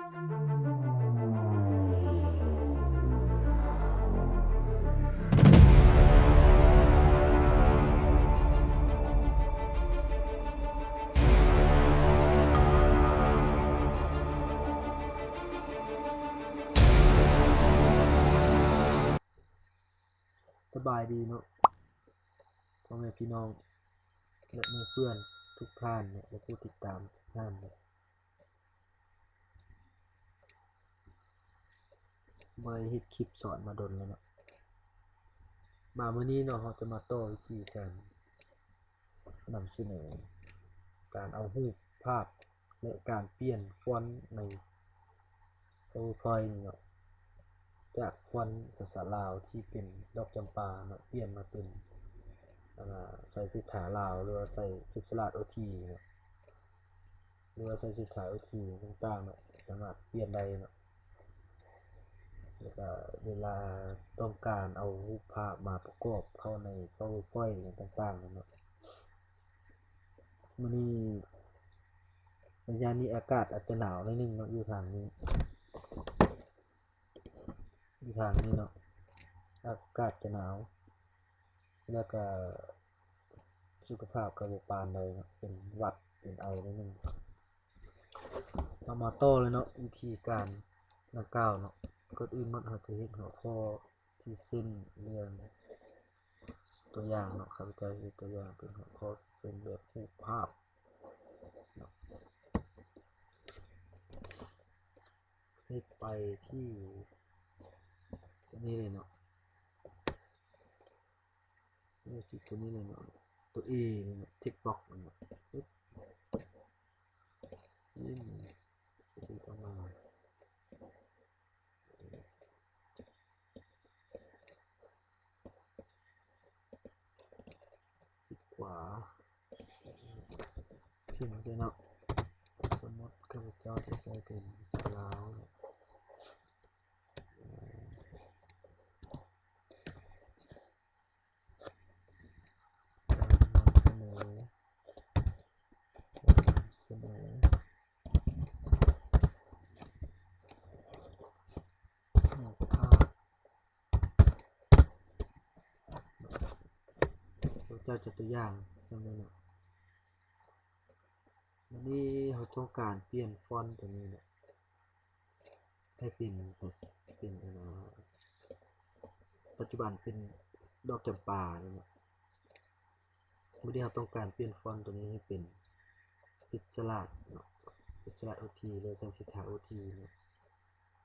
ສະບາຍດີເນາະ ພໍ່ແມ່ພີ່ນ້ອງ ແລະ ໝູ່ເພື່ອນທຸກທ່ານເນາະ ແລະ ຜູ້ຕິດຕາມທຸກທ່ານເນາະ. ບໍ່ໄດ້ເຮັດຄລິບສອນມາດົນແລ້ວເນາະ. ມາມື້ນີ້ເນາະ ເຮົາຈະມາຕໍ່ວິທີການນຳສະເໜີ ການເອົາຮູບພາບ ແລະ ການປ່ຽນຟອນໃນ PowerPoint ເນາະ ຈາກຟອນພາສາລາວທີ່ເປັນດອກຈຳປາເນາະ ປ່ຽນມາເປັນ ອາ ໃສ່ເສດຖາລາວ ຫຼືວ່າໃສ່ເພັດສະຫຼາດໂອທີເນາະ ຫຼືວ່າໃສ່ເສດຖາໂອທີຕ່າງໆເນາະ ສາມາດປ່ຽນໄດ້ເນາະ. ແລ້ວກະເວລາຕ້ອງການເອົາຮູບພາບມາປະກອບເຂົ້າໃນ PowerPoint ຫຍັງຕ່າງໆເນາະ. ມື້ນີ້ ໄລຍະນີ້ອາກາດອາດຈະໜາວໜ້ອຍໜຶ່ງເນາະ ຢູ່ທາງນີ້ ຢູ່ທາງນີ້ເນາະ ອາກາດຈະໜາວ ແລ້ວກະສຸຂະພາບກະບໍ່ປານໃດເນາະ ເປັນຫວັດເປັນໄອໜ້ອຍໜຶ່ງ. ເຮົາມາຕໍ່ເລີຍເນາະ ວິທີການດັ່ງກ່າວເນາະ. ກ່ອນອື່ນໝົດເຮົາຈະເຮັດຫົວຂໍ້ ພຣີເຊັນເລື່ອງຕົວຢ່າງເນາະ ຂ້າພະເຈົ້າເຮັດຕົວຢ່າງເປັນຫົວຂໍ້ ພຣີເຊັນແບບຮູບພາບເນາະ. ໃຫ້ໄປທີ່ຕົວນີ້ເລີຍເນາະ ໃຫ້ຄລິກຕົວນີ້ເລີຍເນາະ ຕົວ A ນີ້ເນາະ tick box ນີ້ເນາະ ປຶບ ອອກມາ. ຄລິກຂວາ ພິມໃສ່ເນາະ ສົມມຸດຂ້າພະເຈົ້າຈະໃສ່ເປັນພາສາລາວ ການນຳສະເໜີ ການນຳສະເໜີຮູບພາບ ເຈົ້າຈະຕົວຢ່າງຈັ່ງໃດເນາະ. ບາດນີ້ເຮົາຕ້ອງການປ່ຽນຟອນຕົວນີ້ເນາະ ໃຫ້ເປັນ ເປັນ ອັນນາ ປັດຈຸບັນເປັນດອກຈຳປານີ້ເນາະ. ບາດນີ້ເຮົາຕ້ອງການປ່ຽນຟອນຕົວນີ້ໃຫ້ເປັນເພັດສະຫຼາດເນາະ ເພັດສະຫຼາດໂອທີ ຫຼືວ່າໃສ່ເສດຖາໂອທີເນາະ.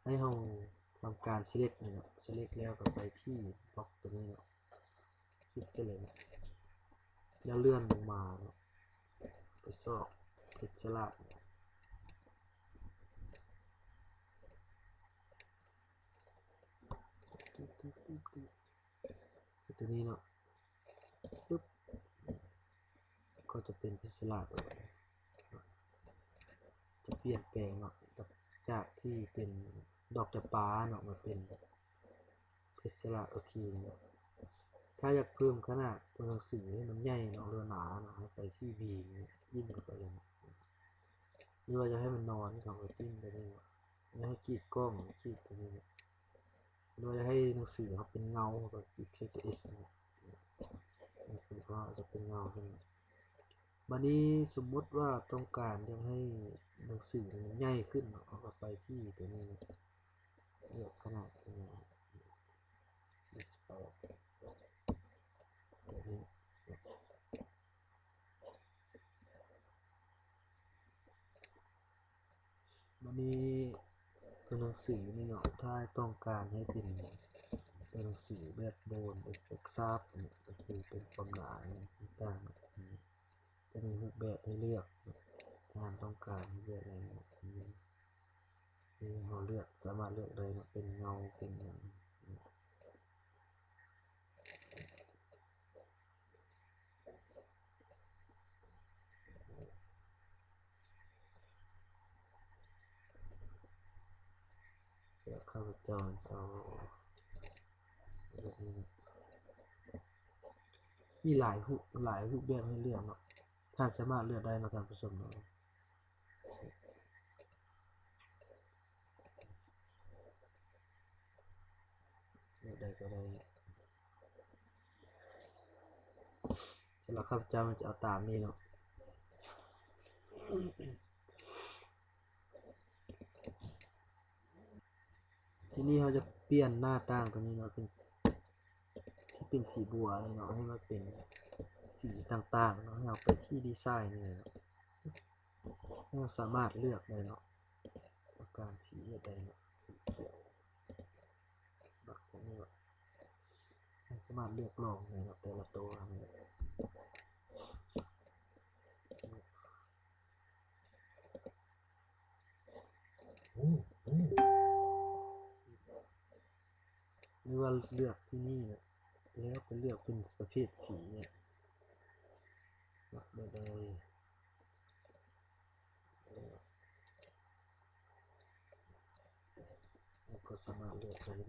ໃຫ້ເຮົາທຳການ select ນີ້ເນາະ select ແລ້ວກໍໄປທີ່ບັອກຕົວນີ້ເນາະ ຄລິກ select ແລ້ວເລື່ອນລົງມາເນາະ ໄປຊອກເພັດສະຫຼາດ ຕົວນີ້ເນາະ ປຶບ ກໍຈະເປັນເພັດສະຫຼາດ ຈະປ່ຽນແປງເນາະ ຈາກ ຈາກທີ່ເປັນດອກຈຳປາເນາະ ມາເປັນເພັດສະຫຼາດໂອທີເນາະ. ຖ້າຢາກເພີ່ມຂະໜາດຕົວໜັງສືໃຫ້ມັນໃຫຍ່ເນາະ ຫຼືວ່າໜາເນາະ ໃຫ້ໄປທີ່ B ນີ້ ຈິ້ມເຂົ້າໄປເລີຍເນາະ ຫຼືວ່າຢາກໃຫ້ມັນນອນ ເຮົາກໍຈິ້ມໄປນີ້ເນາະ ຢາກໃຫ້ຂີດກ້ອງ ຂີດໄປນີ້ເນາະ. ຫຼືວ່າຢາກໃຫ້ໜັງສືເຮົາເປັນເງົາ ເຮົາກໍຄລິກໃສ່ຕົວ S ເນາະ ໜັງສືຂອງເຮົາຈະເປັນເງົາຂຶ້ນ. ບາດນີ້ສົມມຸດວ່າຕ້ອງການຢາກໃຫ້ໜັງສືມັນໃຫຍ່ຂຶ້ນເນາະ ເຮົາກໍໄປທີ່ຕົວນີ້ເນາະ ເລືອກຂະໜາດຕົວນີ້ ບາດນີ້ຕົວໜັງສືນີ້ເນາະ ຖ້າຕ້ອງການໃຫ້ເປັນຕົວໜັງສືແບບໂບນ ເປັນແບບຊາບເນາະ ກໍຄືເປັນຄວາມໜາຕ່າງໆ ຈະມີຮູບແບບໃຫ້ເລືອກ ທ່ານຕ້ອງການຮູບແບບໃດເນາະ ເຮົາເລືອກ ສາມາດເລືອກໄດ້ເນາະ ເປັນເງົາ ເປັນຫຍັງ. ແລ້ວຂ້າພະເຈົ້າເອົາແບບນີ້ເນາະ ມີຫຼາຍຮູບ ຫຼາຍຮູບແບບໃຫ້ເລືອກເນາະ ທ່ານສາມາດເລືອກໄດ້ເນາະ ທ່ານຜູ້ຊົມເນາະ. ແລ້ວ ໃດກໍໄດ້. ສຳລັບຂ້າພະເຈົ້າມັນຈະເອົາຕາມນີ້ເນາະ. ທີນີ້ເຮົາຈະປ່ຽນໜ້າຕ່າງຕົວນີ້ເນາະ ເປັນ ທີ່ເປັນສີບົວນີ້ເນາະ ໃຫ້ມັນເປັນສີຕ່າງໆເນາະ. ໃຫ້ເຮົາໄປທີ່ດີໄຊນີ້ເນາະ ເຮົາສາມາດເລືອກໄດ້ເນາະ ຕ້ອງການສີແບບໃດເນາະ ສີຂຽວ ບັກຕົວນີ້ເນາະ ເຮົາສາມາດເລືອກລອງໄດ້ເນາະ ແຕ່ລະໂຕເຮົານີ້. ຫຼືວ່າເລືອກທີ່ນີ້ນະ ແລ້ວໄປເລືອກເປັນປະເພດສີເນຍ ມັກແບບໃດ ເຮົາກໍສາມາດເລືອກໃສ່ໄດ້.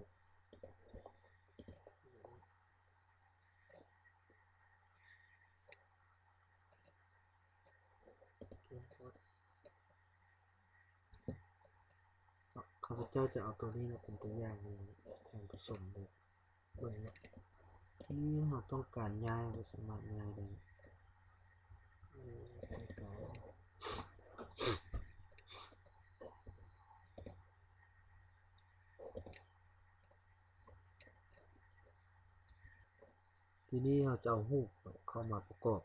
ຂ້າພະເຈົ້າຈະເອົາຕົວນີ້ມາເປັນຕົວຢ່າງໃຫ້ທ່ານຜູ້ຊົມໄດ້ເບິ່ງເນາະ. ນີ້ເຮົາຕ້ອງການຍ້າຍ ກໍສາມາດຍ້າຍໄດ້. ທີນີ້ເຮົາຈະເອົາຮູບເຂົ້າມາປະກອບ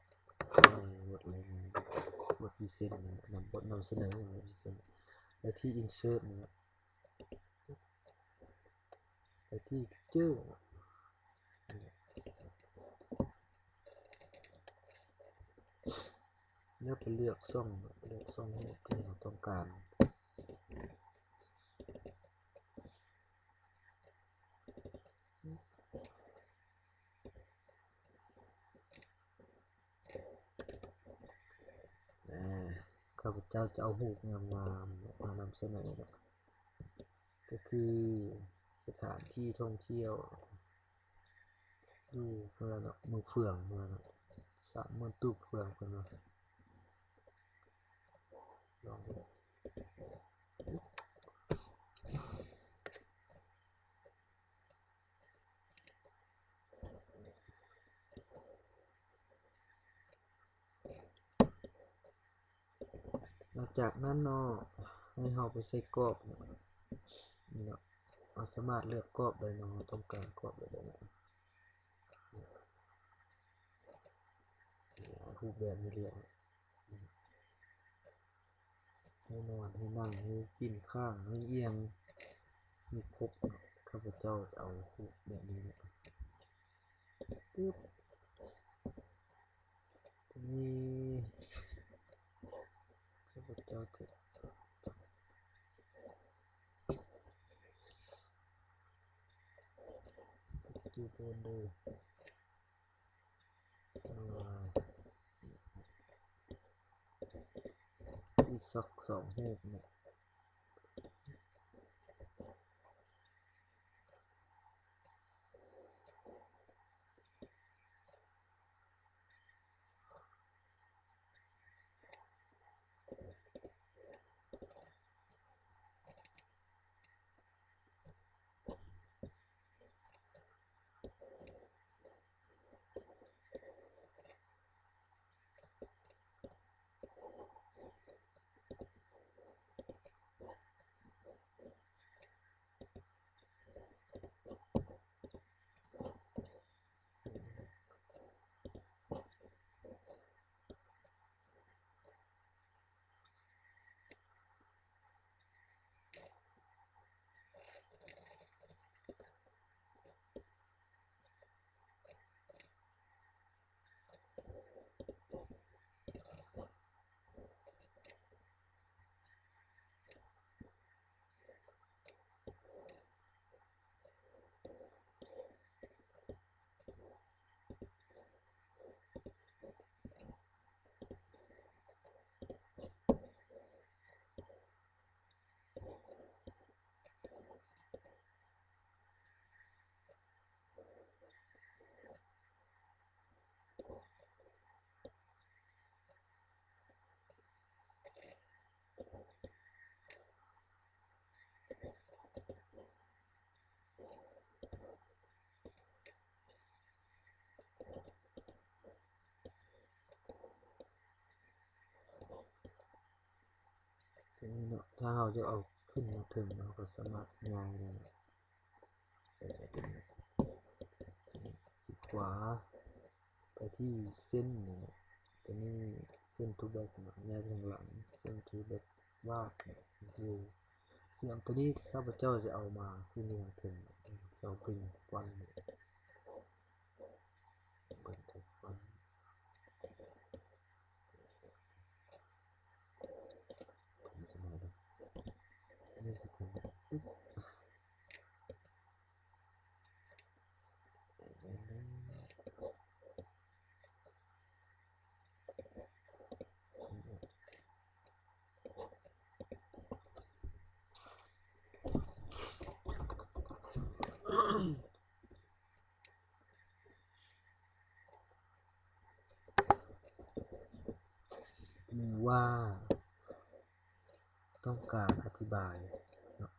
ໃນບົດລາຍງານ ບົດພຣີເຊັນນະ ນຳ ບົດນຳສະເໜີ ໄປທີ່ອິນເຊີດນະ ໄປທີ່ພິກເຈີ ແລ້ວໄປເລືອກຊ່ອງ ເລືອກຊ່ອງຮູບທີ່ເຮົາຕ້ອງການ. ອາ ຂ້າພະເຈົ້າຈະເອົາຮູບງາມໆມານຳສະເໜີເນາະ ກໍຄືສະຖານທີ່ທ່ອງທ່ຽວ ຢູ່ພຸ້ນລະເນາະ ເມືອງເຟືອງພຸ້ນລະເນາະ ສາມໝື່ນຕູບເຟືອງເພິ່ນວ່າ ລອງເບິ່ງ. ຫຼັງຈາກນັ້ນເນາະ ໃຫ້ເຮົາໄປໃສ່ກອບເນາະ ນີ້ເນາະ ເຮົາສາມາດເລືອກກອບໄດ້ເນາະ ເຮົາຕ້ອງການກອບແບບໃດເນາະ ຮູບແບບນີ້ເລີຍ. ໃຫ້ນອນ ໃຫ້ນັ່ງ ໃຫ້ກິນ ຄ້າງ ໃຫ້ອີ່ຫຍັງ ມີຄົບ. ຂ້າພະເຈົ້າຈະເອົາຮູບແບບນີ້ແຫຼະ ປຶບ ນີ້ ຂ້າພະເຈົ້າຈະ ຈະໂພສເດີ ອີກສັກສອງຮູບເນາະ. ຖ້າເຮົາຈະເອົາຂຶ້ນມາເທິງ ເຮົາກໍສາມາດຍ້າຍໄດ້ ຄລິກຂວາໄປທີ່ເສັ້ນນີ້ ຕົວນີ້ເສັ້ນທູແບັກ ຍ້າຍໄປທາງຫຼັງ ເສັ້ນທູແບັກວາດ ວິວ ສ່ວນຕົວນີ້ຂ້າພະເຈົ້າຈະເອົາມາຂຶ້ນເທິງ ເຈົ້າເປັນຟັນ ເບິ່ງເທິງຟັນ. ຫຼືວ່າຕ້ອງການອະທິບາຍເນາະ.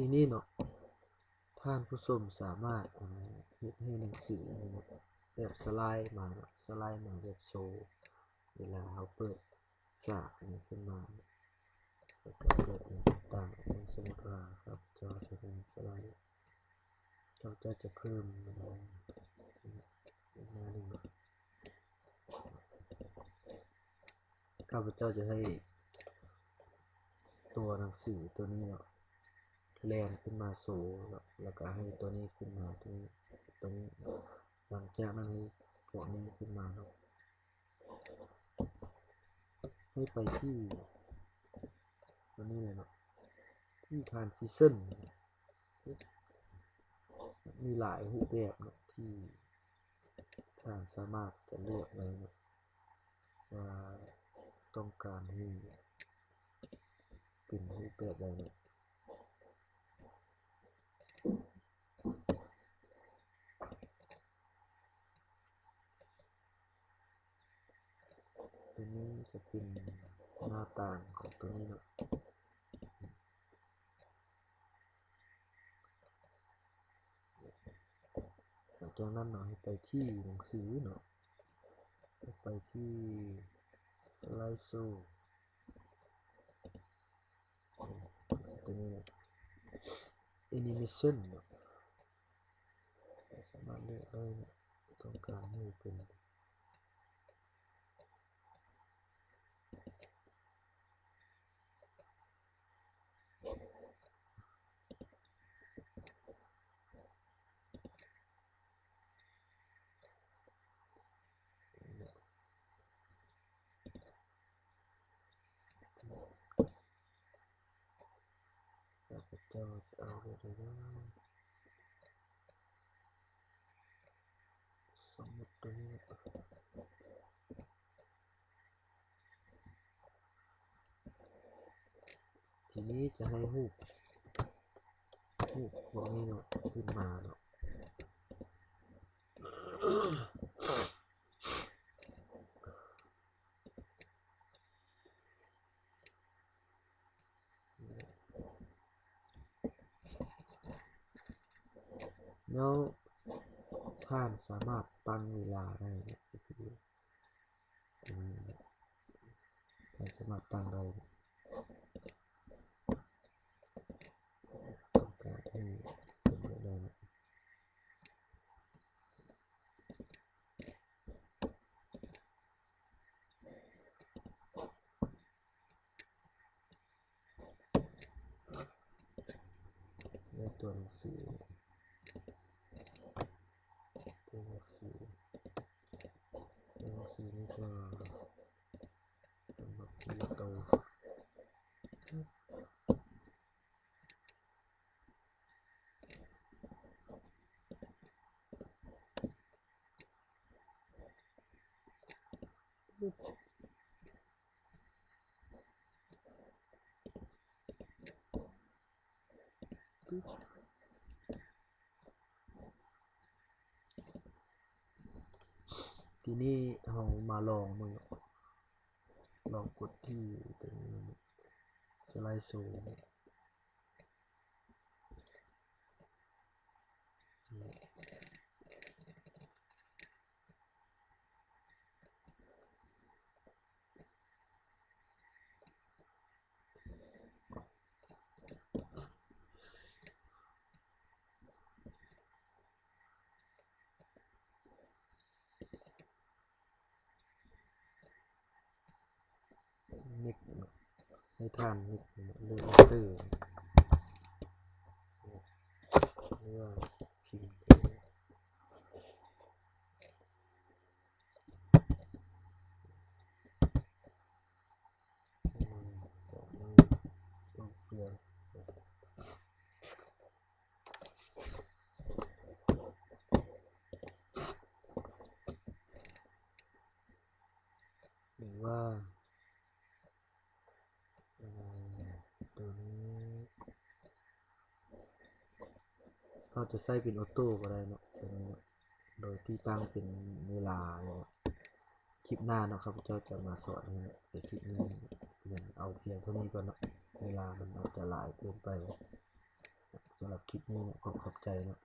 ທີນີ້ເນາະ ທ່ານຜູ້ຊົມສາມາດ ເຮັດໃຫ້ໜັງສືແບບສະໄລມາເນາະ ສະໄລມາແບບໂຊ ເວລາເຮົາເປີດສາກນີ້ຂຶ້ນມາ ແລ້ວກໍເປີດຫຍັງຕ່າງໆ ສົມມຸດວ່າຂ້າພະເຈົ້າຈະເປັນສະໄລ ຂ້າພະເຈົ້າຈະເພີ່ມ ອີກໜ້າໜຶ່ງເນາະ ຂ້າພະເຈົ້າຈະໃຫ້ຕົວໜັງສືຕົວນີ້ເນາະ ແລ່ນຂຶ້ນມາໂຊເນາະ ແລ້ວກໍໃຫ້ຕົວນີ້ຂຶ້ນມາຕົວນີ້ ຕົວນີ້ເນາະ ຫຼັງຈາກນັ້ນໃຫ້ພວກນີ້ຂຶ້ນມາເນາະ ໃຫ້ໄປທີ່ຕົວນີ້ເລີຍເນາະ ທີ່ທຣານຊິຊັນ ມີຫຼາຍຮູບແບບເນາະ ທີ່ທ່ານສາມາດຈະເລືອກໄດ້ເນາະ ວ່າຕ້ອງການໃຫ້ເປັນຮູບແບບໃດເນາະ. ຕົວນີ້ຈະເປັນໜ້າຕ່າງຂອງຕົວນີ້ເນາະ. ຫຼັງຈາກນັ້ນເນາະ ໃຫ້ໄປທີ່ໜັງສືເນາະ ໃຫ້ໄປທີ່ສະໄລໂຊ ຕົວນີ້ເນາະ ແອນິເມຊັນເນາະ ເອີ ຕ້ອງການໃຫ້ເປັນ ຂ້າພະເຈົ້າຈະເອົາແບບໃດເນາະ? ສົມມຸດຕົວນີ້ ທີນີ້ຈະໃຫ້ຮູບ ຮູບພວກນີ້ເນາະ ຂຶ້ນມາເນາະ. ແລ້ວທ່ານສາມາດຕັ້ງເວລາໄດ້ເນາະ ກໍຄື ອືມ ທ່ານສາມາດຕັ້ງໄດ້ ຕ້ອງການໃຫ້ເປັນແບບໃດເນາະ. ໃນຕົວໜັງສື ຕົວໜັງສື ຕົວໜັງສືນີ້ຈະກຳນົດທີ່ໂຕ ທີນີ້ເຮົາມາລອງເບິ່ງ ລອງກົດທີ່ຕົວນີ້ ສະໄລໂຊ. ເນັກ ໃຫ້ທ່ານເນັກ ຫຼື ເອັນເຕີ ຫຼືວ່າພິມ ຫຼືວ່າ ເອີ ຕົວນີ້ເຮົາຈະໃຊ້ເປັນອໍໂຕ້ກໍໄດ້ເນາະ ຕົວນີ້ເນາະ ໂດຍທີ່ຕັ້ງເປັນເວລາເນາະ. ຄລິບໜ້າເນາະ ຂ້າພະເຈົ້າຈະມາສອນໃຫ້ເນາະ ແຕ່ຄລິບນີ້ແມ່ນເອົາພຽງເທົ່ານີ້ກ່ອນເນາະ ເວລາມັນອາດຈະຫຼາຍເກີນໄປ. ສຳລັບຄລິບນີ້ເນາະ ຂໍຂອບໃຈເນາະ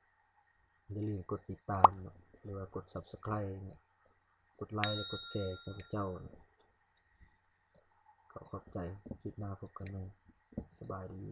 ຢ່າລືມກົດຕິດຕາມເນາະ ຫຼືວ່າກົດ Subscribe ເນາະ ກົດໄລ ແລະ ກົດແຊໃຫ້ຂ້າພະເຈົ້າເນາະ. ຂໍຂອບໃຈ ຄລິບໜ້າພົບກັນໃໝ່ ສະບາຍດີ.